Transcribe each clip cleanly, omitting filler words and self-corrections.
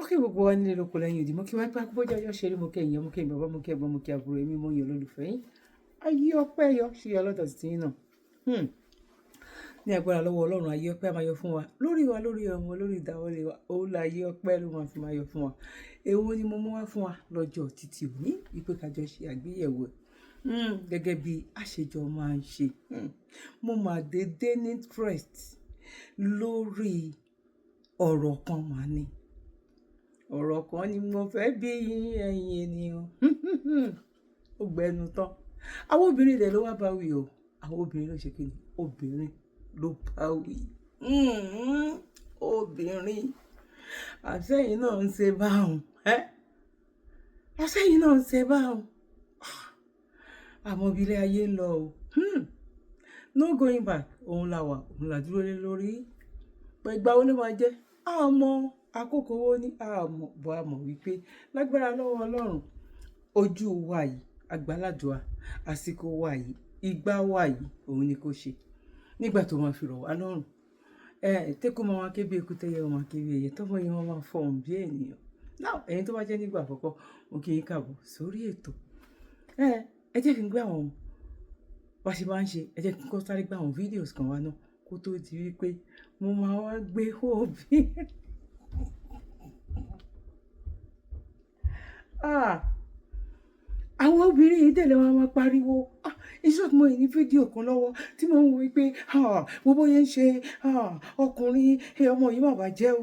Mo kí gbogbo wa nílé lóko lẹ́yìn odi. Mo kí wá pé bójú ọjọ́ ṣe rí. Mo kí ẹ̀yin, mo kí ẹ̀yin bàbá, mo kí ẹ̀gbọ́n, mo kí àbúrò, èmi mo yàn lólùfẹ́ yín. Ayé ọpẹ́ yọ ṣe ọlọ́dọ̀ sí yín náà. Ní agbára lọ́wọ́ Ọlọ́run, ayé ọpẹ́ máa yọ fún wa lórí wa, lórí ọmọ, lórí ìdáwọ́lé wa. Òun la ayé ọpẹ́ ló máa fi máa yọ fún wa. Èwo ni mo mú wá fún wa lọ́jọ́ títí òní wípé ká jọ ṣe àgbéyẹ̀wò ẹ̀ gẹ́gẹ́ bí àṣejọ máa ń ṣe? Mo máa dédé ní interest lórí ọ̀rọ̀ kan mà ní. Ọ̀rọ̀ kan ni mo fẹ́ bí yín, ẹ̀yin ènìyàn. Ó gbẹnu tán. Àwọn obìnrin dẹ̀ ló wá bá wí o. Àwọn obìnrin ló ṣe kí ni? Obìnrin ló bá wí. Obìnrin. Àṣẹ́yìn náà ń ṣe báhùn. Àṣẹ́yìn náà ń ṣe báhùn. Àmọ́ bí ilé ayé ń lọ o. No going back. Òun la wà, òun la dúró lé lórí. Pé ìgbà wo ló máa jẹ́? A mọ̀ àkókò wo ni a mọ̀, bó a mọ̀ wípé lágbára lọ́wọ́ Ọlọ́run, ojú wa yìí, àgbàládùá, àsìkò wa yìí, ìgbà wa yìí, òun ni kó ṣe. Nígbà tó máa fi rọ̀ wá lọ́rùn. Tẹ́kù máa wá ké bí eku, tẹ́yẹ máa ké bí ẹyẹ, tọ́mọ yẹn máa fọhùn bí ènìyàn. Now, ẹ̀yin tó bá jẹ́ nígbà àkọ́kọ́, mo kí yín káàbọ̀ sórí ètò. Ẹ jẹ́ kí n gbé àwọn bá ṣe máa ń ṣe, ẹ jẹ́ kí n kọ́ sáré gbé àwọn videos kan wá náà kó tó di wípé mo máa wá gbé òbí. Ah! Àwọn obìnrin yìí tẹ̀lé wọn máa pariwo. Ah! In short, mo ní fídíò kan lọ́wọ́ tí mo ń wo wípé, ah, wo bóyá ń ṣe, ah, ọkùnrin, ọmọ yìí má bàjẹ́ o.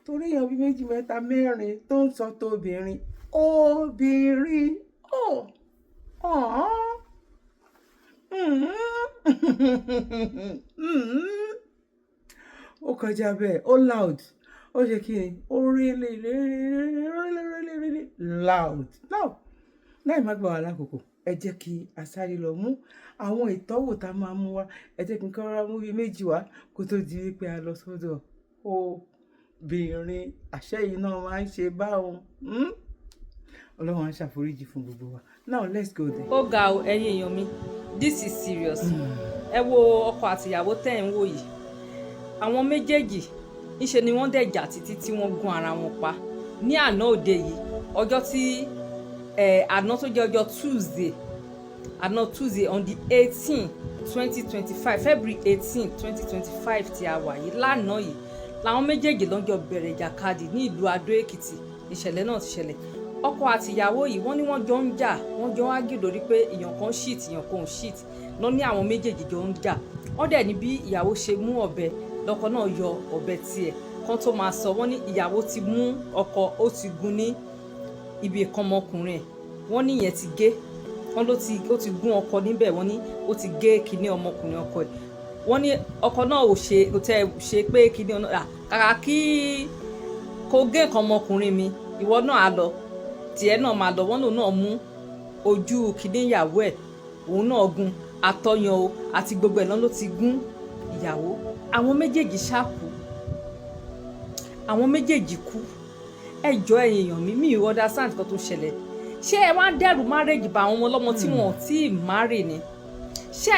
Torí èèyàn bí méjì, mẹ́ta, mẹ́rin tó ń sọ tó obìnrin. Obìnrin. Oh! Oh! Ó kọjá bẹ́ẹ̀, ó loud. Ó ṣe kí ni? Ó really, really, really, really, really loud. Now, láì má gbà wá lákòókò, ẹ jẹ́ kí a sáré lọ mú àwọn ìtọ́wò tá a máa mú wá. Ẹ jẹ́ kí n kọ́ra mú bí méjì wá kó tó di wípé a lọ sọ́dọ̀ obìnrin. Àṣẹ yìí náà máa ń ṣe báwọn. Ọlọ́run á ṣàforíjì fún gbogbo wa. Now let's go there. Ó ga o, ẹ̀yin èèyàn mi, this is serious. Ẹ wo ọkọ àtìyàwó tẹ́ ẹ̀ ń wò yìí, àwọn méjèèjì ńṣe ni wọ́n dẹ̀ jà títí tí wọ́n gún ara wọn pa ní àná òde yìí, ọjọ́ tí àná tó jẹ́ ọjọ́ Tuesday, àná Tuesday on the 18 2025, February 18, 2025 tí a wà yìí. Lánàá yìí làwọn méjèèjì lọ́jọ́ bẹ̀rẹ̀ ìjàkadì ní ìlú Adó Èkìtì. Ìṣẹ̀lẹ̀ náà ti ṣẹlẹ̀. Ọkọ àtìyàwó yìí, wọ́n ní wọ́n jọ ń jà, wọ́n jọ ń argue lórí pé èèyàn kan cheat, èèyàn kan ò cheat lọ ní. Àwọn méjèèjì jọ ń jà. Wọ́n dẹ̀ ní bí ìyàwó ṣe mú ọ̀bẹ, lọ́kọ náà yọ ọ̀bẹ tiẹ̀. Kan tó máa sọ, wọ́n ní ìyàwó ti mú ọkọ, ó ti gún ní ibi ìkan ọmọkùnrin ẹ̀. Wọ́n ní ìyẹn ti gé. Wọ́n ló ti, ó ti gún ọkọ níbẹ̀. Wọ́n ní ó ti gé kinní ọmọkùnrin ọkọ ẹ̀. Wọ́n ní ọkọ náà ò ṣe, kò tẹ́ ṣe pé kinní ọ̀nà kàkà kí kó gé nǹkan ọmọkùnrin mi, ìwọ náà á lọ, tiẹ̀ náà máa lọ. Wọ́n lòun náà mú ojú kinní ìyàwó ẹ̀, òun náà gún àtọyàn o àti gbogbo ẹ̀ náà ló ti gún ìyàwó. Àwọn méjèèjì ṣáà kú, àwọn méjèèjì kú. Ẹ jọ̀ọ́, ẹ̀yin èèyàn mi, mi ò understand nǹkan tó ṣẹlẹ̀. Ṣé ẹ wá ń dẹ́rù marriage bá àwọn ọmọ ọlọ́mọ tí wọn ò tí ì marry ni? Ṣé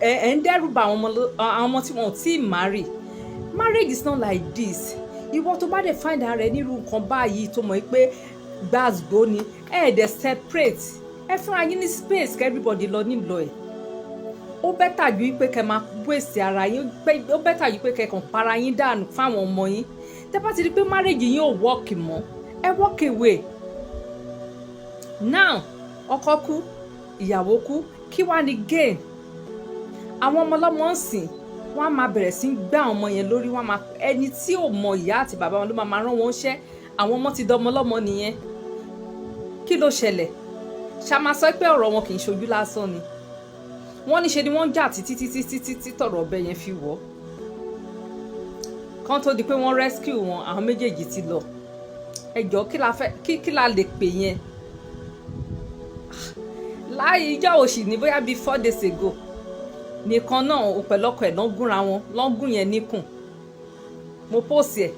ẹ ń dẹ́rù bá àwọn ọmọ tí wọn ò tí ì marry? Marriage is not like this. Ìwọ tó bá dẹ̀ find ara rẹ nírú nǹkan báyìí, tó mọ̀ pé gbàgbó ni, ẹ dẹ̀ separate, ẹ fúnra yín ní space, kí everybody lọ nílò ẹ̀. Ó better ju pé kẹ́ máa waste ara yín, ó better ju pé kẹ́ kàn para yín dànù fáwọn ọmọ yín. Tẹ́ bá ti rí pé marriage yín ò work mọ́, ẹ walk away. Now, ọkọ kú, ìyàwó kú, kí wàá ní gain? Àwọn ọmọ ọlọ́mọ ń sìn, wọ́n á máa bẹ̀rẹ̀ sí í gbá àwọn ọmọ yẹn lórí. Wọ́n á máa, ẹni tí ò mọ ìyá àti bàbá wọn ló máa máa rán wọn ṣẹ́. Àwọn ọmọ ti dọmọ ọlọ́mọ nìyẹn. Kí ló ṣẹlẹ̀? Ṣá máa sọ pé ọ̀rọ̀ wọn kì í ṣojú lásán ni. Wọ́n ní ṣe ni wọ́n ń jà títí títí títí tí tọ̀rọ̀ ọ̀bẹ yẹn fi wọ̀. Kán tó di pé wọ́n rescue wọn, àwọn méjèèjì ti lọ. Ẹ jọ̀ọ́, kí la fẹ́, kí la lè pè yẹn? Láì ìjọ òsì ní bóyá bíi 4 days ago nìkan náà, òun pẹ̀lú ọkọ ẹ̀ lọ́n gúnra wọn, lọ́n gún yẹn níkùn. Mo post ẹ̀,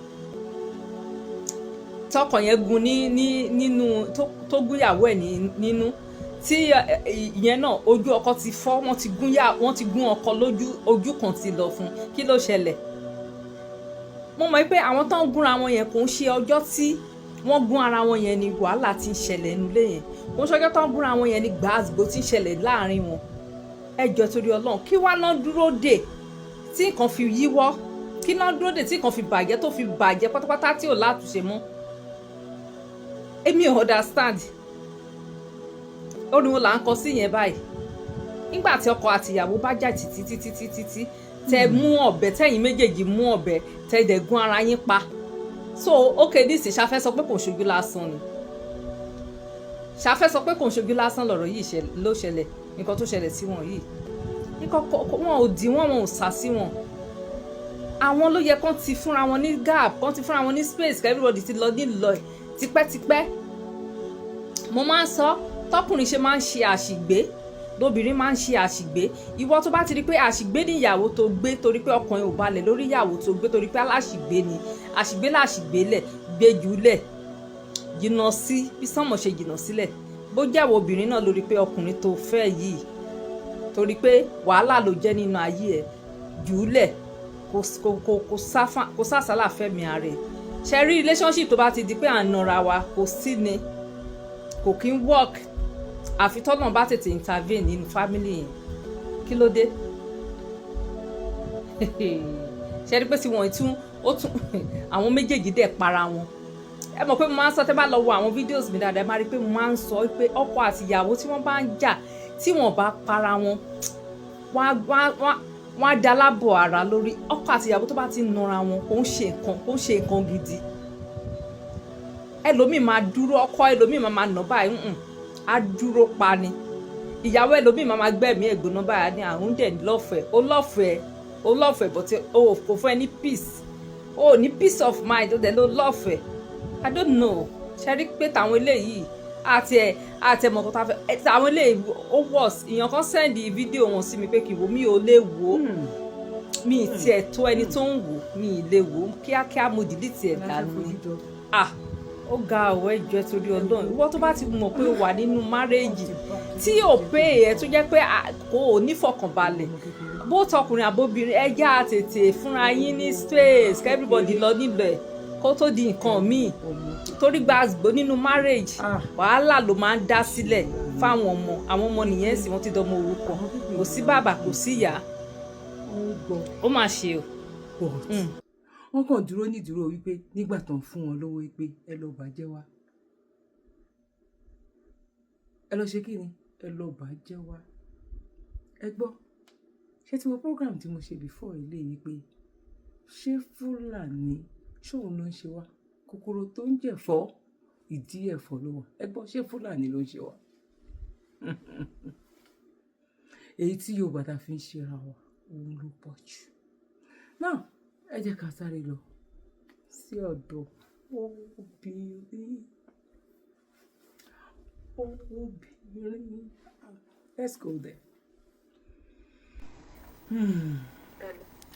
tọkọ yẹn gún ní nínú, tó gún ìyàwó ẹ̀ nínú, tí ìyẹn náà ojú ọkọ ti fọ́. Wọ́n ti gún yà, wọ́n ti gún ọkọ lójú, ojú kan ti lọ fún. Kí ló ṣẹlẹ̀? Mo mọ̀ pé àwọn tó ń gúnra wọn yẹn, kò ń ṣe ọjọ́ tí wọ́n gún ara wọn yẹn ni wàhálà ti ń ṣẹlẹ̀ nílé yẹn. Kò ń ṣe ọjọ́ tó ń gúnra wọn yẹn ni gbàásgbò ti ń ṣẹlẹ̀ láàrin wọn. Ẹ jọ̀ọ́, torí Ọlọ́run, kí wá náà dúró dè tí nǹkan fi yíwọ́? Kí náà dúró dè tí nǹkan fi bàjẹ́, tó fi bàjẹ́ pátápátá, tí ò látúnṣe mọ́? Èmi ò understand. Ó ní wọn là ń kọ sí yẹn báyìí. Nígbà tí ọkọ àtìyàwó bá jà títí títí títí tí tẹ mú ọ̀bẹ, tẹ̀yin méjèèjì mú ọ̀bẹ, tẹ dẹ̀ gún ara yín pa. So okay, this ṣàfẹ́ sọ pé kò ṣojú lásán ni, ṣàfẹ́ sọ pé kò ń ṣojú lásán lọ̀rọ̀ yìí ló ṣẹlẹ̀. Nǹkan tó ṣẹlẹ̀ sí wọn yìí, nǹkan wọn ò dí wọn, wọn ò sá sí wọn. Àwọn ló yẹ kán ti fúnra wọn ní gap, kán ti fúnra wọn ní space, everybody ti lọ nílọ ẹ̀ tipẹ́tipẹ́. Mo máa ń sọ, tọkùnrin ṣe máa ń ṣe àṣìgbé, lóbìnrin máa ń ṣe àṣìgbé. Ìwọ tó bá ti rí pé àṣìgbé ní ìyàwó tó gbé, torí pé ọkùnrin ò balẹ̀ lórí ìyàwó tó gbé, torí pé aláṣìgbé ni, àṣìgbé láṣìgbé lẹ̀, gbé jùlẹ̀, jìnnà sí bí sánmọ̀ ṣe jìnnà sílẹ̀. Bó jẹ́wọ́ obìnrin náà lórí pé ọkùnrin tó fẹ́ yìí, torí pé wàhálà ló jẹ́ nínú ayé ẹ̀, jùlẹ̀, kò sásàlà fẹ́mi ara ẹ̀. Ṣe rí relationship tó bá ti di pé à ń nara wa, kò sí ni, kò kí ń work, àfi tọ́nà bá tètè intervene nínú family yẹn. Kí ló dé? Ṣe rí pé tí wọ́n tún ó tún, àwọn méjèèjì dẹ̀ para wọn. Ẹ mọ̀ pé mo máa ń sọ, tẹ́ bá lọ wo àwọn videos mi dáadáa, ẹ máa rí i pé mo máa ń sọ pé ọkọ àti ìyàwó tí wọ́n bá ń jà, tí wọ́n bá para wọn, wọ́n á dalábọ̀ ara lórí. Ọkọ àti ìyàwó tó bá ti ń nara wọn, kò ń ṣe nǹkan, kò ń ṣe nǹkan gidi. Ẹlòmíì máa dúró, ọkọ ẹlòmíì máa nà báyìí, á dúró pa ni. Ìyàwó ẹlòmíì máa gbẹ̀mí ẹ̀gbọ́n báyìí ní àrùn dẹ̀ lọ́fẹ̀ẹ́. Ó lọ́fẹ̀ẹ́, ó lọ́fẹ̀ẹ́, but ó kò fún ẹ ní peace, ó ní peace of mind, ó dẹ̀ ló lọ́fẹ̀ẹ́. I don't know. Ṣe rí pé tàwọn eléyìí àti ẹ̀ mọ̀kàn tá a fẹ́, tàwọn eléyìí ó worse. Ìyàn kan send fídíò wọn sí mi pé kí n wò, mí ò lè wò ó. Mi ì tiẹ̀ tó ẹni tó ń wò, mi ì lè wò ó. Kíákíá mo delete ẹ̀ dànù ni. Ah, ó ga ọ̀. Ẹjọ́, torí Ọlọ́run, ìwọ tó bá ti mọ̀ pé o wà nínú marriage tí ò pé ẹ, tó jẹ́ pé kò nífọ̀kànbalẹ̀, bó tọkùnrin àbóbìnrin, ẹ já tètè fúnra yín ní space, everybody lọ nílò ẹ̀ kó tó di nǹkan míì, torí gbàgbó nínú marriage, wàhálà ló máa ń dá sílẹ̀ fáwọn ọmọ. Àwọn ọmọ nìyẹn sì wọ́n ti dọmọ òrukàn, kò sí bàbá, kò sí ìyá. Ó mà ṣe o. Wọ́n kàn dúró nídúró wípé nígbà tó ń fún wọn lówó wípé ẹ lọ bàjẹ́ wá, ẹ lọ ṣe kí ni, ẹ lọ bàjẹ́ wá. Ẹ gbọ́, ṣé tí mo program tí mo ṣe before ilé wípé ṣé Fúlàní ṣóun ló ń ṣe wá? Kòkòrò tó ń jẹ̀fọ́, ìdí ẹ̀fọ́ ló wà. Ẹ gbọ́, ṣé Fúlàní ló ń ṣe wá? Èyí tí Yorùbá ta fi ń ṣera wa, òun ló pọ̀ jù náà. Ẹ jẹ́ ká sáré lọ sí ọ̀dọ̀ obìnrin, obìnrin. Let's go there.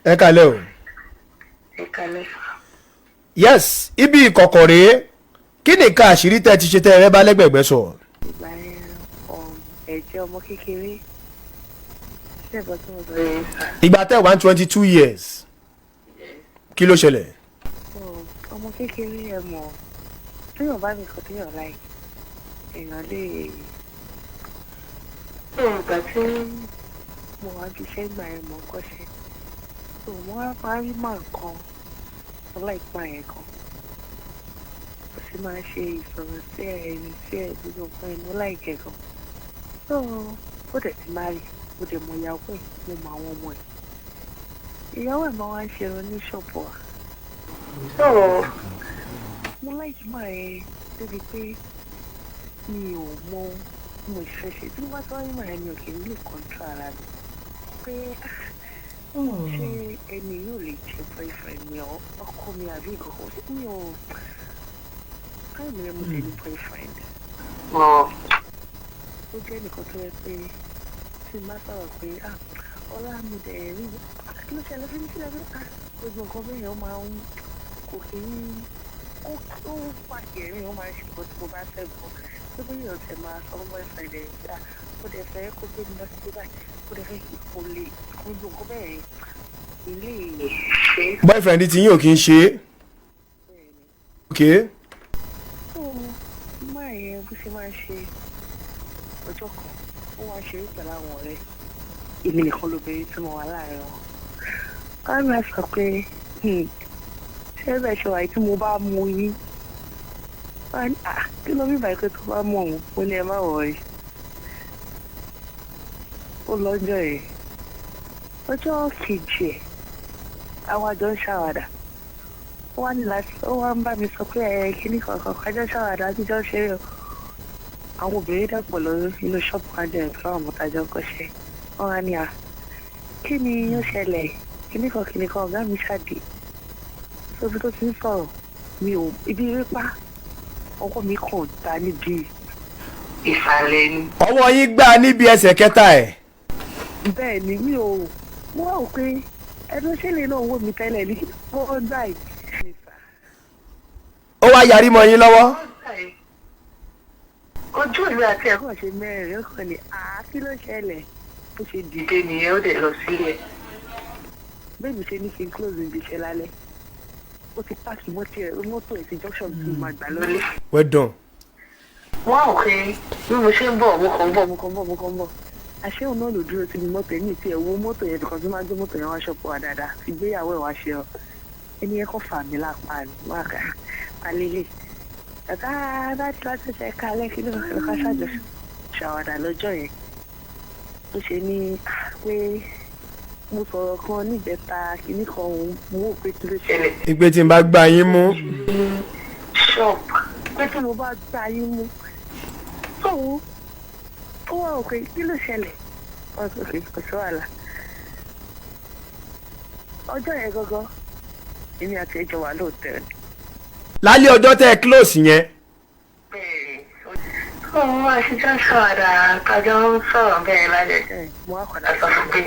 Ẹ kalẹ̀ o. Ẹ kalẹ̀. Yes, ibi ìkọ̀kọ̀ rèé. Kí ni nǹkan àṣírí tẹ́ ti ṣe tẹ́ ẹ bá lẹ́gbẹ̀gbẹ́ sọ? Ìgbà yẹn, ẹ̀jẹ̀ ọmọ kékeré, ṣé ẹ̀gbọ́n tí mo sọ yẹn sà? Ìgbà tẹ́ wà 22 years, kí ló ṣẹlẹ̀? So, ọmọ kékeré, ẹ mọ̀, téèyàn bá nìkan téèyàn láì èèyàn lè. So ìgbà tí mo wá bí iṣẹ́ ìgbà yẹn, mo ń kọ́ṣẹ́, so mo wá máa rí màá kan, mo like máa yẹn kan, mo sì máa ṣe ìsọ̀rọ̀ sí ẹni sí ẹ, gbogbo nǹkan ẹ̀, mo like ẹ̀ gan. So ó dẹ̀ ti marry, mo dẹ̀ mọ ìyàwó ẹ̀, mo mọ àwọn ọmọ ẹ̀. Ìyàwó ẹ̀ máa wá ń ṣerun ní ṣọ́ọ̀bù wa. So mo like máa yẹn débi pé mi ò mọ bí mo ṣe fẹ́ ṣe. Tí mo bá tọ́ máa yẹn, mi ò kì í lè control ara mi pé ah, ṣé ẹni yóò lè jẹ́ boyfriend mi or ọkọ mi àbí nǹkan kan? Ṣé mi ò time yẹn, mo lè ní boyfriend? Ó jẹ́ nìkan tó yẹ pé tí n bá sọ̀rọ̀ pé ah, ọlá mi dẹ̀ rí, kí ló ṣẹlẹ̀ fi ní sílẹ̀ pé ah, gbogbo nǹkan bẹ́ẹ̀ yẹn, ó máa ń kò kí ń ó pàṣẹ ẹ̀rín, ó máa ń ṣe nǹkan tí mo bá fẹ́ gan. Tó bóyá èèyàn tẹ̀ máa sọ fún boyfriend ẹ̀ pé ah, ó dẹ̀ fẹ́ kó gbé mi lọ sí báyìí, ó dẹ̀ fẹ́ kí kò lè gbogbo nǹkan bẹ́ẹ̀ yẹn. kì í lè ṣe é. Boyfriend ti yín ò kí ń ṣe é? Ok. So máa yẹn bó ṣe máa ń ṣe, ọjọ́ kan ó wá ṣeré pẹ̀lú àwọn ọ̀rẹ́, èmi nìkan lóbìnrin tí mo wà láàrin wọn. Wọ́n máa sọ pé, "Ṣé bẹ́ẹ̀ ṣe wà yìí tí mo bá mú yín?" Wọ́n á ní, "Ah, kí ló bí báyìí pé tó bá mú òun?" Ó ní, "Ẹ má worry." Ó lọ́jọ́ yẹn, ọjọ́ kejì ẹ̀, àwọn àjọ ń ṣàwàdà, ó wá ní láti ó wá ń bá mi sọ pé ẹ kíní kankan kájọ ṣàwàdà, àtijọ́ ṣeré o. Àwọn obìnrin dàpọ̀ lọ inú ṣọ́ọ̀bù kájọ ẹ̀ fún àwọn ọmọọ̀tàjọ́ ń kọ́ṣẹ́. Wọ́n wá ní, "À, kí ni ó ṣẹlẹ̀?" Kíní kan kíní kan, ọ̀gá mi ṣàdé sóbi tó ti ń sọ̀rọ̀, mi ò ibi rí pa, ọwọ́ mi kàn dá níbi ìsàlẹ̀ ni. Ọwọ́ yín gbá níbi ẹsẹ̀ kẹta ẹ̀? Bẹ́ẹ̀ ni. Mi ò mo wá wò pé ẹnu ṣẹlẹ̀ náà wò mí tẹ́lẹ̀ ní wọ́n gbà yìí. Ó wá yarí mọ́ yín lọ́wọ́? Ojú ìlú àti ẹ̀kọ́ ṣe mẹ́rin, ó kàn ní, "Àá, kí ló ṣẹlẹ̀?" Bó ṣe dìde nìyẹn, ó dẹ̀ lọ sílẹ̀. Bẹ́ẹ̀ mi ṣe ní kí n close ibi iṣẹ́ lálẹ́, ó ti park mọ́tò ẹ̀ sí junction tí mo máa gbà lọ́lé. Well done. Wọ́n á pé bí mo ṣe ń bọ̀, mo kàn ń bọ̀, mo kàn ń bọ̀, mo kàn ń bọ̀, àṣé òun náà ló dúró síbi mọ́tò ẹ̀ ní ìtì ẹ̀ wo mọ́tò yẹn bìkan tó máa gbé mọ́tò yẹn wá ṣọ́pọ̀ wa dáadáa, ìgbéyàwó ẹ̀ wá ṣe ọ. Ẹni yẹn kàn fà mí lápá ni wọ́n á kà á lélẹ̀ kàkà láti láti ṣe kálẹ̀ kí ló ń ká ṣàjọ ṣàwàdà lọ́jọ́ yẹn. Ó ṣe ní pé mo sọ̀rọ̀ kan níjẹta, kinní kan, òun mo wò pé kí ló ṣẹlẹ̀. Ìpè tí n bá gbá yín mú. Ṣọ́ọ̀bù pé tí mo bá gbá yín mú tóun ó wà òkè, kí ló ṣẹlẹ̀? Wọ́n sọ pé kò sí wàhálà. Ọjọ́ yẹn gangan, èmi àti ẹjọ́ wà lóòótọ́ ni. Lálẹ́ ọjọ́ tẹ́ ẹ close yẹn? Òun wá ṣiṣẹ́ ṣàwàdà, kájọ ń sọ̀rọ̀ bẹ́ẹ̀ lálẹ́ ẹ̀. Mo wá kọ̀dà sọ fún pé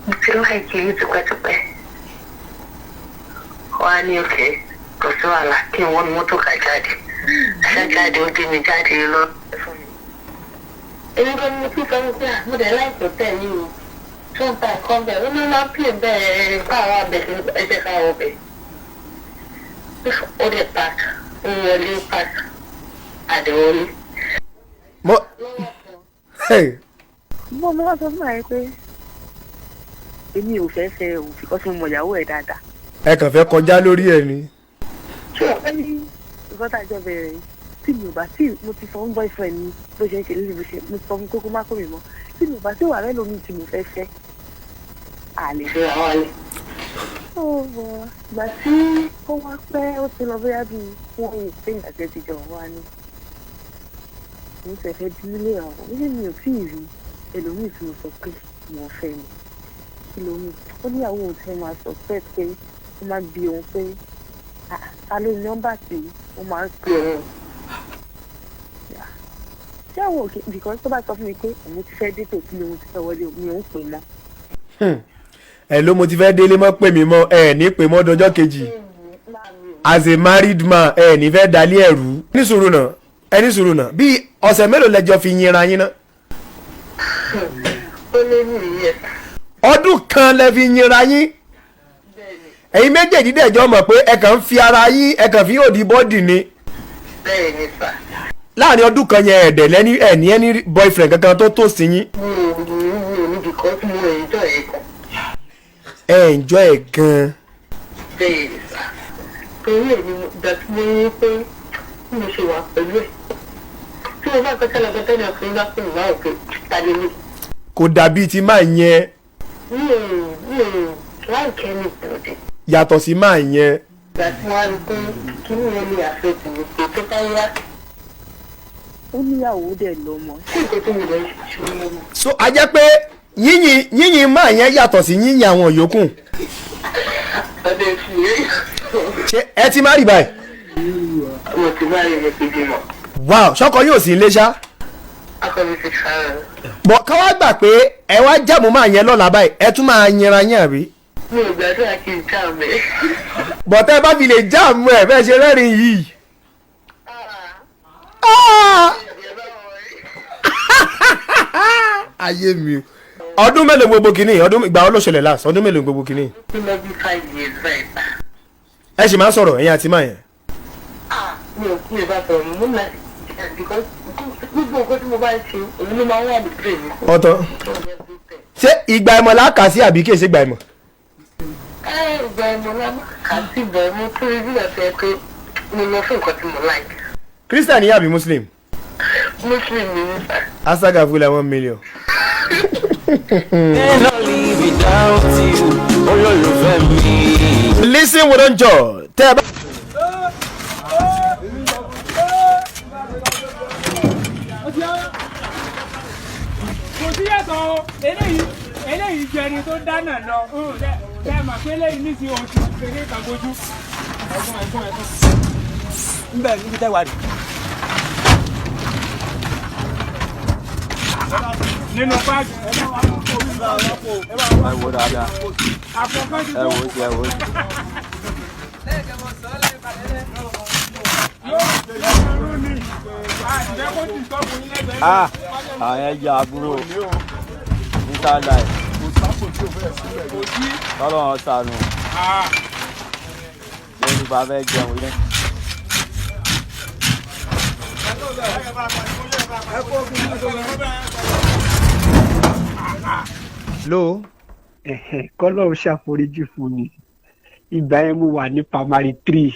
mo ti like yín tipẹ́tipẹ́. Wọ́n á ní òkè, kò sí wàhálà, kí n wọ́n mọ́tò ká jáde. Àṣà jáde, ó gbé mi jáde lọ. Èmi gan ni mo ti sọ pé mo dẹ̀ like tẹ̀ yín o, tó ń ta nǹkan bẹ́ẹ̀, ó ní máa ń pè bẹ́ẹ̀ káwọn abẹ ẹ̀jẹ̀ káwọn bẹ̀. Ó dẹ̀ park, ó wọlé, park àdéwọlé. Mo hey. Mo wá sọ fún àyè pé èmi ò fẹ́ fẹ́ o, because mo mọ̀ ìyàwó ẹ̀ dáadáa. Ẹ kàn fẹ́ kọjá lórí ẹ̀ ni. Ṣé o fẹ́ ní nǹkan tá a jọ bẹ̀rẹ̀ yìí, tí mi ò bá tí mo ti sọ fún boyfriend mi bó ṣe ń ṣe líle, bó ṣe mo sọ fún kókó má kó mi mọ́, tí mi ò bá tí wà rẹ́ lómi tí mo fẹ́ fẹ́, àlè fẹ́ àwọn àlè. Ó bọ̀ ìgbà tí ó wá pẹ́, ó ti lọ bóyá bíi wọ́n yìí pé ìgbà tí ẹ ti jọ wá ní. Mo ti fẹ́ bí ilé ọ̀hún bí mi ò tí ì rí ẹlòmíì tí mo sọ pé mo fẹ́ ni, kí ló mú ó níyàwó òun tí wọ́n máa sọ pé ó máa bi òun pé, "Ah, ta ló ní nọ́mbà tí ó máa ń pè òun?" Ṣé àwọn òkè, because tó bá sọ fún mi pé òun ti fẹ́ dé tòsí ni òun ti fẹ́ wọlé, mi ò ń pè mọ́. Ẹ ló mo ti fẹ́ délé, mọ́ pè mí mọ́, ẹ ní pè mọ́ dọjọ́ kejì. As a married man, ẹ ní fẹ́ dalé ẹ̀rú. Ní sùúrù náà, ẹ ní sùúrù náà, bí ọ̀sẹ̀ mélòó lẹ́jọ́ fi yinra yín náà? Ó lé ní ìyẹn. Ọdún kan lẹ fi yinra yín? Ẹ̀yin méjèèjì dẹ̀jọ́ mọ̀ pé ẹ kàn ń fi ara yín, ẹ kàn fi òdì body ni? Bẹ́ẹ̀ ni sà. Láàrin ọdún kan yẹn, ẹ̀dẹ̀ lẹ́ni ẹ̀ ní ẹni boyfriend kankan tó tó sí yín? Mi ò ní because mo enjoy ẹ̀ gan. Ẹ enjoy ẹ̀ gan? Bẹ́ẹ̀ ni sà, torí èmi ìgbà tí mo rí pé bí mo ṣe wà pẹ̀lú ẹ̀, tí mo bá kọjá lọ kọjá ní ọkùnrin bá pè mí báwo pé ta lè ní. Kò dàbí ti máa yẹn. Mi ò like anybody. Yàtọ̀ sí máa yẹn. Ìgbà tí wọ́n á rí pé kíní yẹn lè affect mi pé tó bá yá. Ó níyàwó dẹ̀ lọ́mọ. Ṣé nǹkan tó wù lọ ṣe lọ́mọ? So a jẹ́ pé yíyìn yíyìn máa yẹn yàtọ̀ sí yíyìn àwọn yòókù. Ọdẹ fi yé. Ṣé ẹ ti má rí báyìí? Mo ti bá rí mi ti bímọ. Wow, ṣọkọ yóò sí ilé ṣá? Akọ mi ti sáré. Bọ̀ ká wá gbà pé ẹ wá jàmú máa yẹn lọ́la báyìí, ẹ tún máa yẹra yín, àbí? Mi ò gbàdúrà kí n já mi. Bọ̀ tẹ́ ẹ bá fi lè jàmú ẹ bẹ́ẹ̀ ṣe rẹ́rìn yìí. Ah! Ayé mi o. Ọdún mélòó gbogbo kìíní? Ọdún ìgbà wo ló ṣẹlẹ̀ last? Ọdún mélòó gbogbo kìíní? Ó lọ bí 5 years báyìí. Ẹ sì máa ń sọ̀rọ̀, ẹ̀yin àti máa yẹn? Ah, mi ò kí mi bá sọ̀rọ̀ mo ní láti, because gbogbo nǹkan tí mo bá ń ṣe, òun ló máa ń wà ní brain mi. Ọ̀tọ̀, ṣé ìgbà ìmọ̀ la kà sí àbí kì í ṣe ìgbà ìmọ̀? Ẹ ìgbà ìmọ̀ la máa kà sí, ìgbà ìmọ̀ tó rí bí ìgbà tó yẹ pé mo lọ fún nǹkan tí mo like. Christian ni àbí Muslim? Muslim ni mí, sir. Asaga fúlẹ̀ 1 million. Cannot live without you, olólùfẹ́ mi. Listen with joy tẹ́ ẹ bá. Kò sí yàtọ̀ o. Eléyìí jẹ ẹni tó dáná lọ ṣe é mà pé eléyìí nísìnyí oṣù kékeré kan gojú ẹ̀gbọ́n ẹ̀gbọ́n ẹ̀gbọ́n. Nbẹ níbi tẹ́ wà rí. Nínú báàgì. Ẹ wo dáadáa. Àpò kan ti Ẹ tó. wo sí, ẹ wo sí. Yóò yóò ní àtìfẹ́ kó tì sọ́ọ̀bù yín lẹ́gbẹ̀ẹ́. Ah, àwọn ẹja àbúrò níta láì tọ́lọ́run sànù Ah, lórí bá fẹ́ jẹun ilé. Lo. Ẹ̀hẹ̀, kọ́lọ́run ṣàforíjì fún mi. Ìgbà yẹn mo wà ní primary three,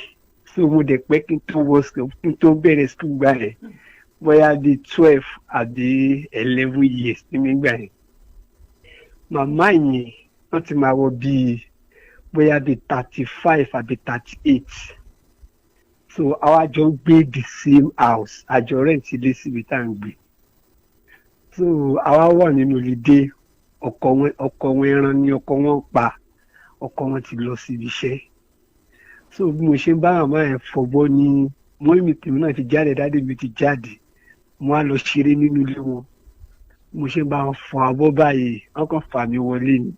so mo dẹ̀ pẹ́ kí n tó wọ school, kí n tó bẹ̀rẹ̀ school gbà yẹn, bóyá bíi 12 àbí 11 years ní mi gbà yẹn. Màmá yẹn, wọ́n ti máa wọ bíi bóyá bíi 35 àbí 38. So àwa jọ ń gbé the same house, àjọ rent ilé síbi tá à ń gbé. So àwa wà nínú holiday, ọkọ wọn ẹran ni ọkọ wọn pa, ọkọ wọn ti lọ síbi iṣẹ́. So bí mo ṣe ń bá màmá yẹn fọbọ́ ní, mọ́mí tèmi náà ti jáde, daddy mi ti jáde, mo á lọ ṣeré nínú ilé wọn. Bí mo ṣe ń bá wọn fọ abọ́ báyìí, wọ́n kàn fà mí wọlé ni.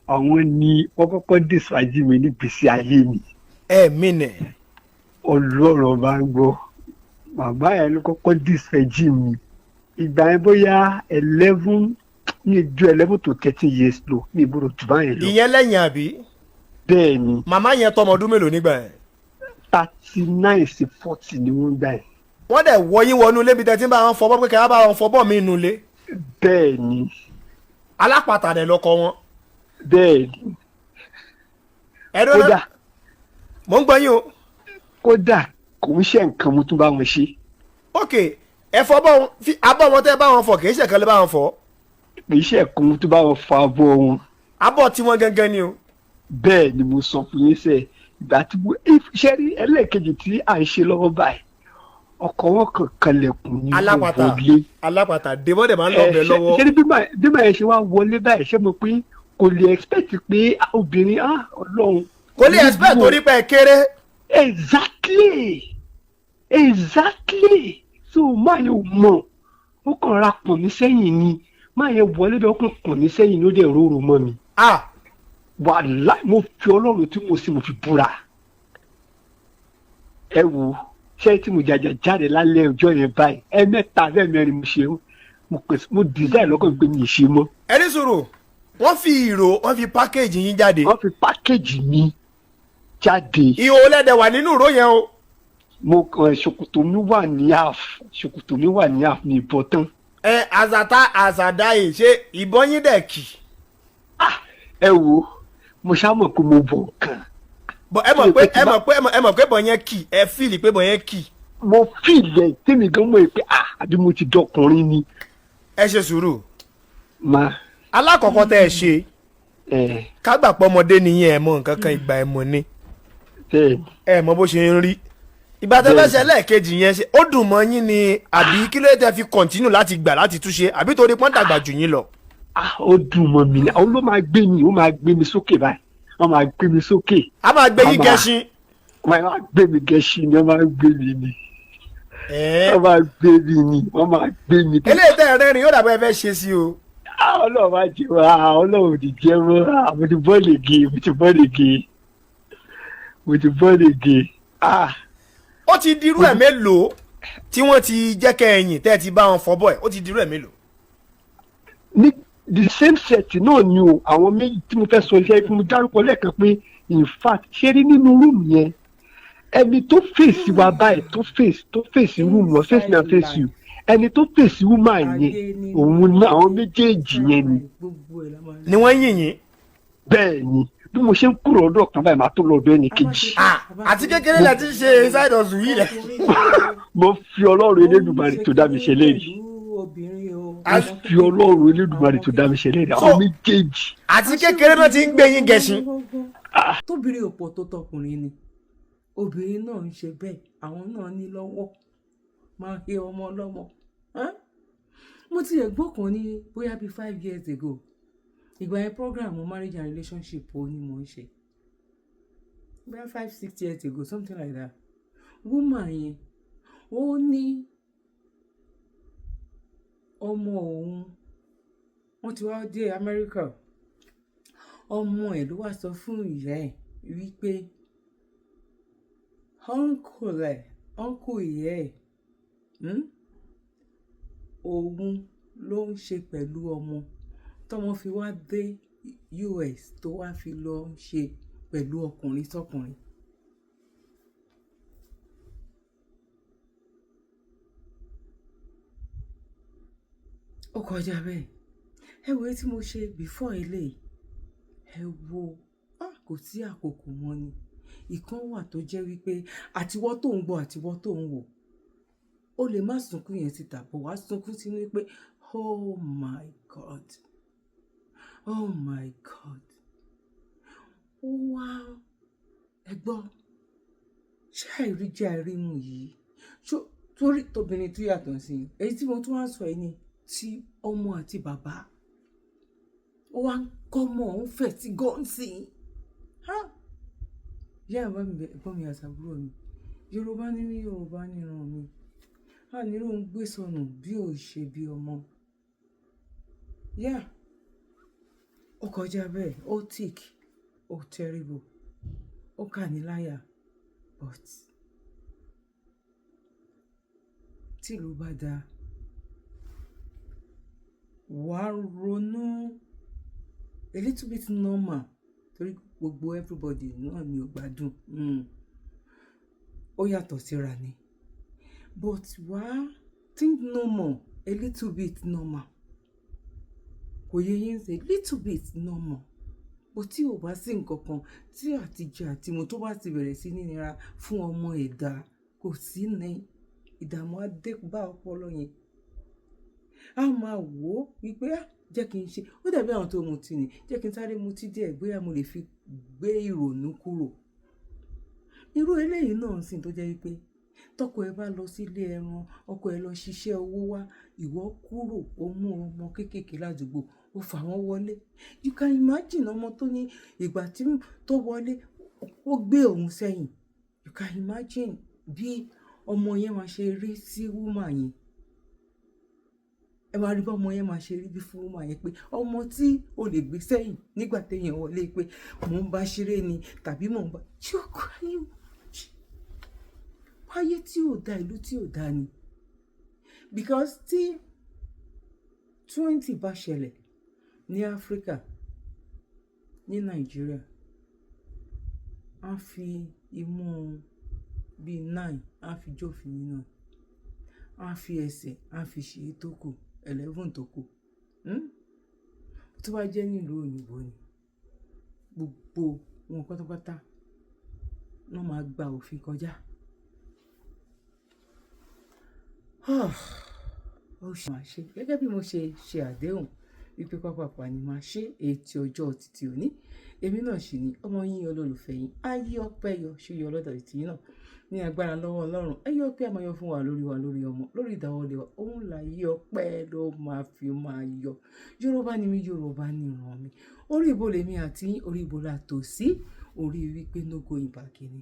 Àwọn ni wọ́n kọ́kọ́ dìsàájì mi nígbèsí ayé mi. Ẹ mí nẹ. Ọlọ́run bá ń gbọ́, màmá yẹn ló kọ́kọ́ dìsàájì mi. Ìgbà yẹn bóyá 11 ní ju 11 to 13 years lọ ní ìbúrò jù báyẹn lọ. Ìyẹn lẹ́yìn àbí? Bẹ́ẹ̀ ni. Màmá yẹn tọmọ ọdún mélòó nígbà yẹn? 39 sí 40 ni wọ́n gbà yẹn. Wọ́n dẹ̀ wọ yín wọnú ilé bíi tẹ́tí ń bá wọn fọbọ́ pé kẹ́ ẹ bá wọn fọbọ́ mi nù ilé. Bẹ́ẹ̀ ni. Alápàtà dẹ̀ lọkọ wọn. Bẹ́ẹ̀ ni. Ẹ dọ́nà. Kódà Mò ń gbọ́ yín o. Kódà kò ń ṣe nǹkan mo tún bá wọn ṣe. Ok, ẹ fọbọ́ wọn, fi abọ́ wọn tẹ́ bá wọn fọ, kì í ṣe kan lè bá wọn fọ. Kì í ṣe nǹkan mo tún bá wọn fọ abọ́ wọn. Abọ́ tiwọn gangan ni o. Bẹ́ẹ̀ ni mo sọ fún yín sẹ́. Ìgbà tí mo ṣe rí ẹlẹ́ẹ̀kejì tí à ń ṣe lọ́wọ́ báyìí, ọkọ wọn kàn kanlẹ̀kùn ní kò Alápàtà wọlé. Alápàtà dèbọ́ dẹ̀ máa ń lọ ọbẹ̀ lọ́wọ́. Ṣe ní bí màá yẹn ṣe wá wọlé báyìí, ṣé mo pé kò lè expect pé ah, obìnrin, ah, Ọlọ́run. Kò lè expect torí pé ẹ kéré. Exactly. So máa yẹn ò mọ̀, ó kàn ra pọ̀n mí sẹ́yìn ni. Máa yẹn wọlé bẹ́ẹ̀, ó kàn pọ̀n mí sẹ́yìn ni, ó dẹ̀ róró mọ́ mi. Ah. Wàláì, mo fi Ọlọ́run tí mo sì mo fi búra. Ẹ wo ṣé tí mo jàjà jáde lálẹ́ ọjọ́ yẹn báyìí, ẹ̀mẹ́ta bẹ́ẹ̀ mẹ́rin mo ṣe mo pèsè, mo design lọ́kàn mi pé mi ì ṣe mọ́. Ẹ ní sùúrù, wọ́n fi ìró, wọ́n fi package yín jáde? Wọ́n fi package mi jáde. Ihò lẹ́dẹ̀ wà nínú ìró yẹn o. Mo kàn, ṣòkòtò mi wà ní half, ṣòkòtò mi wà ní half ní ìbọn tán. Ẹ àzàtà àzàdáyè, ṣé ìbọn yín dẹ̀ kì? Ẹ wo, mo ṣá mọ̀ pé mo bọ̀ nǹkan. Bọ̀ ẹ mọ̀ pé ẹ mọ̀ pé bọ̀ yẹn kì, ẹ feel pé bọ̀ yẹn kì? Mo feel ẹ̀, tèmi gan mọ̀ pé ah, àbí mo ti dọkùnrin ni. Ẹ ṣe sùúrù. Ma. Alákọ̀ọ́kọ́ tẹ́ ẹ ṣe, Ẹ. kágbà pọ̀ ọmọdé nìyẹn, ẹ mọ nǹkan kan, ìgbà ẹ mọ̀ ni. Bẹ́ẹ̀. Ẹ mọ bó ṣe ń rí. Ìgbà tẹ́ fẹ́ ṣe lẹ́ẹ̀kejì yẹn, ṣe ó dùn mọ́ yín ni àbí kí ló dé tẹ́ fi continue láti gbà láti túnṣe, àbí torí pọ́n dàgbà jù yín lọ? Ah, ó dùn mọ́ mi ni. Àwọn ló máa gbé mi, ó máa gbé mi sókè báyìí, wọ́n máa gbé mi sókè. A máa gbé yín gẹṣin. Wọ́n máa gbé mi gẹṣin ni, wọ́n máa gbé mi ni, wọ́n máa gbé mi ni, wọ́n máa gbé mi. Eléyìí tẹ́ ẹ rẹ́rìn yóò dàbọ̀ ẹ fẹ́ ṣe sí o. Ah, Ọlọ́run máa jẹ wá. Ọlọ́run ò ní jẹ́ mọ́. Ah, mo ti bọ́ lè ge, mo ti bọ́ lè ge, mo ti bọ́ lè ge, ah. Ó ti dirú ẹ̀ mélòó tí wọ́n ti jẹ́ kẹ́ ẹ̀yìn tẹ́ ẹ ti bá wọn fọ́ bọ̀ ẹ̀? Ó ti dirú ẹ̀ mélòó? Ní The same set náà ni o. Àwọn méjì tí mo fẹ́ sọ iṣẹ́ mo dárúkọ lẹ́ẹ̀kan pé, in fact, ṣé rí nínú room yẹn, ẹni tó fèsì wa báyìí, tó face room wọn, face me and face you, ẹni tó fèsì woman yẹn, òun náà, àwọn méjèèjì yẹn ni. Gbogbo ẹ̀ la máa Ni wọ́n yìn yín. Bẹ́ẹ̀ ni, bí mo ṣe ń kúrò ọ̀dọ̀ kan báyìí, màá tó lọ ọ̀dọ̀ ẹnì kejì. Ah, àti kékeré lẹ ti ń ṣe side hustle yìí lẹ. Mo fi Ọlọ́run Elédùmarè tó dá mi ṣe léyìí. Mo fi Ọlọ́run Elédùmarè tó dá mi ṣe léyìí, àwọn méjèèjì. Àti kékeré náà ti ń gbé yín gẹṣin. Tóbìnrin ò pọ̀ tó tọkùnrin ni, obìnrin náà ń ṣe bẹ́ẹ̀, àwọn náà ní lọ́wọ́ máa he ọmọ ọlọ́mọ. Ẹ́n? Mo ti ẹ̀ gbọ́ kan ní bóyá bíi 5 years ago. Ìgbà yẹn, program marriage and relationship ó ní mò ń ṣe, bóyá 5, 6 years ago, something like that. Woman yẹn, ó ní ọmọ òun, wọ́n ti wá dé Amẹ́ríkà, ọmọ ẹ̀ ló wá sọ fún ìyá ẹ̀ wípé uncle ẹ̀, uncle ìyá ẹ̀, Òun ló ń ṣe pẹ̀lú ọmọ tọ́mọ fi wá dé US, tó wá fi lọ ń ṣe pẹ̀lú ọkùnrin sọ́kùnrin. Ó kọjá bẹ́ẹ̀. Ẹ wo èyí tí mo ṣe before eléyìí. Ẹ wo, ah, kò sí àkókò mọ́ ni. Ìkan wà tó jẹ́ wípé àtiwọ́ tó ń gbọ́, àtiwọ́ tó ń wò, o lè má sunkún yẹn síta, but wá sunkún sínú wípé, "Oh my God, oh my God." Ó wá, ẹ gbọ́, ṣé àìrí jẹ́ àìrímu yìí? Ṣó torí tóbìnrin tó yàtọ̀ sí i. Èyí tí mo tún wá sọ yìí ni tí ọmọ àti bàbá. Ó wá ń kọ́mọ, òun fẹ̀ sí gọ́ǹsì. Ha! Ìyá ẹ̀ bá mi bẹ̀, ẹ̀gbọ́n mi àti àbúrò mi. Yorùbá ní mí, Yorùbá ní ìran mi. A ní ló ń gbé sọnù bí ò ṣe bí ọmọ. Yeah. Ó kọjá bẹ́ẹ̀, ó thick, ó terrible, ó kà ní láyà, but tí ìlú bá dáa, wà á ronú a little bit normal, torí gbogbo everybody náà ni ò gbádùn. Ó yàtọ̀ síra ni. But wà á think normal, a little bit normal. Kò yé yín ṣe, little bit normal. But tí ò bá sí nǹkan kan tí àtijẹ àti mu tó bá ti bẹ̀rẹ̀ sí ní nira fún ọmọ ẹ̀dá, kò sí ní ìdààmú á dé bá ọpọlọ yẹn. A máa wò ó wípé, "Ah, jẹ́ kí n ṣe." Ó dàbí àwọn tó mutí ni. Jẹ́ kí n sáré mutí díẹ̀ bóyá mo lè fi gbé ìrònú kúrò. Irú eléyìí náà ń sìn tó jẹ́ wípé tọkọ ẹ bá lọ sí ilé ẹran, ọkọ ẹ lọ ṣiṣẹ́ owó wá, ìwọ kúrò, ó mú ọmọ kéékèèké ládùúgbò, ó fà wọ́n wọlé. You can imagine ọmọ tó ní ìgbà tí tó wọlé, ó gbé òun sẹ́yìn. You can imagine bí ọmọ yẹn máa ṣe rí sí woman yẹn. Ẹ máa rí bí ọmọ yẹn máa ṣe rí bí fún woman yẹn, pé ọmọ tí o lè gbé sẹ́yìn nígbà téèyàn wọlé, pé mò ń bá ṣeré ni tàbí mò ń bá. You can imagine. Ayé tí ò da, ìlú tí ò da ni. Because tí 20 bá ṣẹlẹ̀ ní Áfríkà, ní Nàìjíríà, á fi imú bí 9, á fi jófin nínú ẹ̀. Á fi ẹsẹ̀, á fi ṣe é tó kù, 11 tó kù. Tó bá jẹ́ nílùú òyìnbó ni, gbogbo wọn pátápátá ló máa gba òfin kọjá. Ó ṣe máa ṣe gẹ́gẹ́ bí mo ṣe ṣe àdéhùn wípé pápápá ni màá ṣe ètò ọjọ́ títí òní. Èmi náà sì ni ọmọ yín, olólùfẹ́ yín, ayé ọpẹ́ yọ ṣe yọ lọ́dọ̀ títí yín náà ní agbára lọ́wọ́ Ọlọ́run. Ayé ọpẹ́ a máa yọ fún wa, lórí wa, lórí ọmọ, lórí ìdáwọ́lé wa. Òun là yí ọpẹ́ ló máa fi máa yọ. Yorùbá ni mí, Yorùbá ni ìran mi. Orí ibo lèmi àti yín, orí ibo la tò sí, orí wípé no going back ni.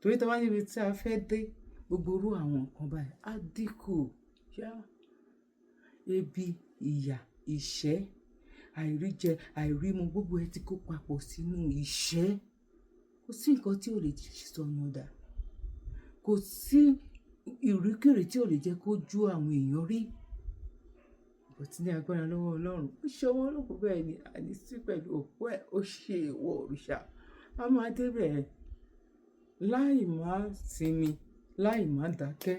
Torí tí a bá níbi tí a fẹ́ dé, gbogbo irú àwọn nǹkan báyìí á dínkù. Yá. Ebi, ìyà, ìṣẹ́, àìríjẹ, àìrímu, gbogbo ẹ ti kó papọ̀ sínú ìṣẹ́. Kò sí nǹkan tí ò lè sọ̀yàn dà. Kò sí ìríkìrí tí ò lè jẹ́ kó ju àwọn èèyàn rí. But But ní agbára lọ́wọ́ Ọlọ́run, ó ṣe ọmọ olókùú bẹ́ẹ̀ ni àní sí pẹ̀lú òkú ẹ̀, ó ṣe èèwọ̀ òrìṣà. A máa débẹ̀ láì má sinmi, láì má dákẹ́.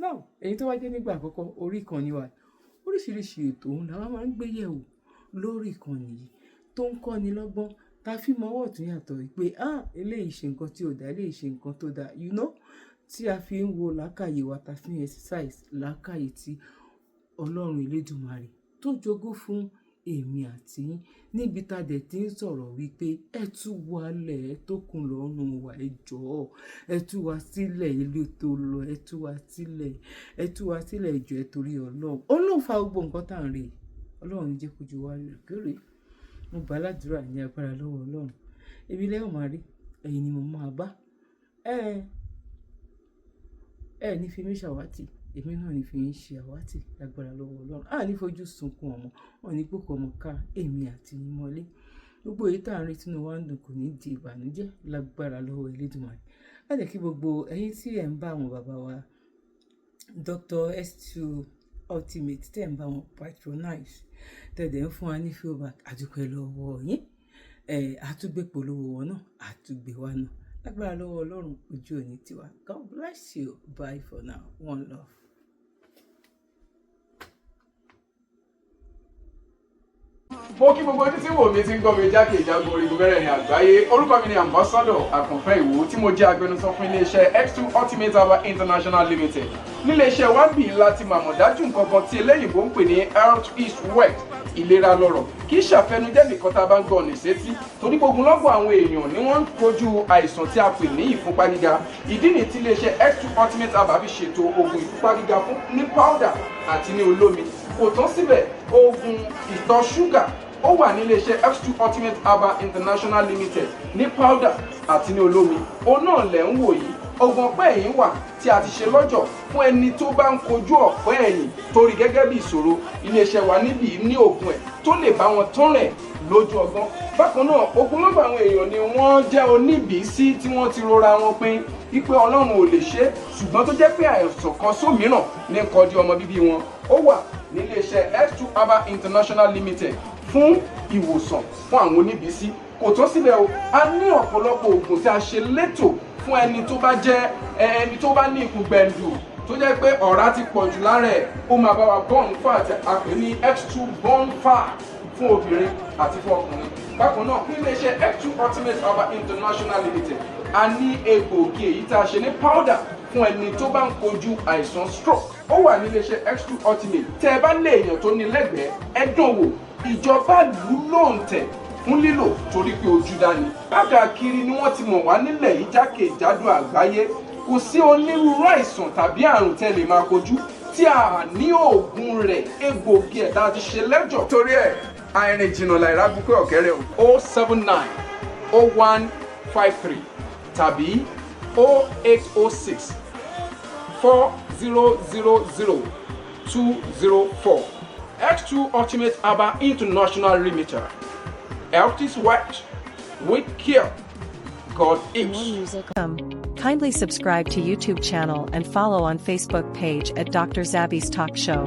Now, èyí tó wá jẹ́ nígbà àkọ́kọ́, orí ìkànnì wa, oríṣiríṣi ètò òun làwa máa ń gbé yẹ̀wò lórí ìkànnì yìí tó ń kọ́ni lọ́gbọ́n, tá a fi mọ ọwọ́ ọ̀tún yàtọ̀ pé, ah, eléyìí ṣe nǹkan tí ò dá, eléyìí ṣe nǹkan tó dáa, tí a fi ń wo làákàyè wa, tá a fi ń exercise làákàyè tí Ọlọ́run Elédùmarè tó jogún fún èmi àti yín, níbi tá a dẹ̀ ti ń sọ̀rọ̀ wípé ẹ tú wa lẹ̀, ẹ tó kún lọ́rùn wa, ẹ jọ̀ọ́, ẹ tú wa sílẹ̀, ilé tó lọ, ẹ tú wa sílẹ̀, ẹ tú wa sílẹ̀, ẹ jọ̀ọ́, ẹ torí Ọlọ́run. Ọlọ́run fa gbogbo nǹkan tá à ń rí. Ọlọ́run ní jẹ́ kójú wa rí kéré. Mo gbà ládùúrà ní agbára lọ́wọ́ Ọlọ́run. Ibi lẹ́yìn máa rí, ẹ̀yin ni mo máa bá. Ẹ ní fi mí ṣàwátì, èmi náà ní fi ń ṣe àwátì lágbára lọ́wọ́ Ọlọ́run. A ní fojú sunkún ọmọ, wọn ní gbókò ọmọ ká èmi àti yín mọ́lé. Gbogbo èyí tá à ń rí tínú wa ń dùn kò ní di ìbànújẹ́ lágbára lọ́wọ́ Elédùmarè. Láti kí gbogbo ẹ̀yin tí ẹ̀ ń bá àwọn bàbá wa Dr. S2 Ultimate, tẹ́ ń bá wọn patronize, tẹ́ dẹ̀ ń fún wa ní feedback, àdúpẹ́ lọ́wọ́ yín. Ẹ̀ àtúgbé polówó wọn náà, àtúgbé wa náà lágbára lọ́wọ́ Ọlọ́run, ojú òní tiwa. God bless you. Bye for now. One love. Mo kí gbogbo ojú tí wò mí, tí ń gbọ́ mi jákèjádò orígun mẹ́rẹ̀ẹ̀rin àgbáyé. Orúkọ mi ni Ambassador Àkànfẹ́ Ìwò, tí mo jẹ́ agbẹnusọ fún iléeṣẹ́ X2 Ultimate Herbal International Limited. Níléeṣẹ́ wa bí láti màmọ̀ dájú nǹkan kan tí eléyìnbó ń pè ní health is wealth, ìlera lọ́rọ̀, kì í ṣàfẹnujẹ́ nìkan tá a bá ń gbọ́ ọ̀nà ìsétí, torí gbogbo lọ́gbọ̀n àwọn èèyàn ni wọ́n ń kojú àìsàn tí a pè ní ìfúnpá gíga. Ìdí nìyí tí iléeṣẹ́ X2 Ultimate Herbal fi ṣètò oògùn ìfúnpá gíga fún ní powder àti ní olómi. Kò tán síbẹ̀, oògùn ìtọ̀ ṣúgà ó wà ní iléeṣẹ́ X2 Ultimate Herbal International Limited ní powder àti ní olómi. Òun náà lẹ̀ ń wò yìí. Oògùn ọ̀pẹ́ ẹ̀yìn wà tí a ti ṣe lọ́jọ̀ fún ẹni tó bá ń kojú ọ̀pẹ́ ẹ̀yìn torí gẹ́gẹ́ bí ìṣòro. Iléeṣẹ́ wa níbí ní oògùn ẹ̀ tó lè bá wọn tán rẹ̀ lójú ọgbọ́n. Bákan náà, ogunlọ́gọ̀ àwọn èèyàn ni wọ́n jẹ́ oníbìísí tí wọ́n ti rora wọn pin wípé Ọlọ́run ò lè ṣe é, ṣùgbọ́n tó jẹ́ pé àìsàn kan sómìíràn ní kọjú ọmọ bíbí wọn. Ó wà níléeṣẹ́ X2 Herbal International Limited fún ìwòsàn fún àwọn oníbìísí. Kò tán síbẹ̀ o, a ní ọ̀pọ̀lọpọ̀ oògùn tí a ṣe létò fún ẹni tó bá jẹ́ ẹni tó bá ní ikùn gbẹ̀ǹdù, tó jẹ́ pé ọ̀rá ti pọ̀ jù lára ẹ̀. Ó máa bá wa burn fat, a pè ní X2 burn fat, fún obìnrin àti fún ọkùnrin. Bákan náà, ní iléeṣẹ́ X2 Ultimate Herbal International Limited, a ní egbòogi èyí tá a ṣe ní powder fún ẹni tó bá ń kojú àìsàn stroke. Ó wà ní iléeṣẹ́ X2 Ultimate. Tẹ́ ẹ bá lé èèyàn tó ní lẹ́gbẹ̀ẹ́, ẹ dán wò. Ìjọba lù ú lóǹtẹ̀ fún lílò torí pé ojú dání. Káàkiri ni wọ́n ti mọ̀ wá nílẹ̀ yìí, jákèjádò àgbáyé. Kò sí onírúurú àìsàn tàbí àrùn tẹ́ lè máa kojú tí a ní oògùn rẹ̀, egbòogi ẹ̀ tá a ti ṣe lẹ́jọ̀. Torí ẹ̀, àìrìn jìnnà láìra gúnpẹ́ ọ̀kẹ́rẹ́ o. 0790153 tàbí 08064000204. X2 Ultimate Herbal International Limited. Health is wealth. With care, God is. Kindly subscribe to YouTube channel and follow on Facebook page at Dr. Zabby's Talk Show.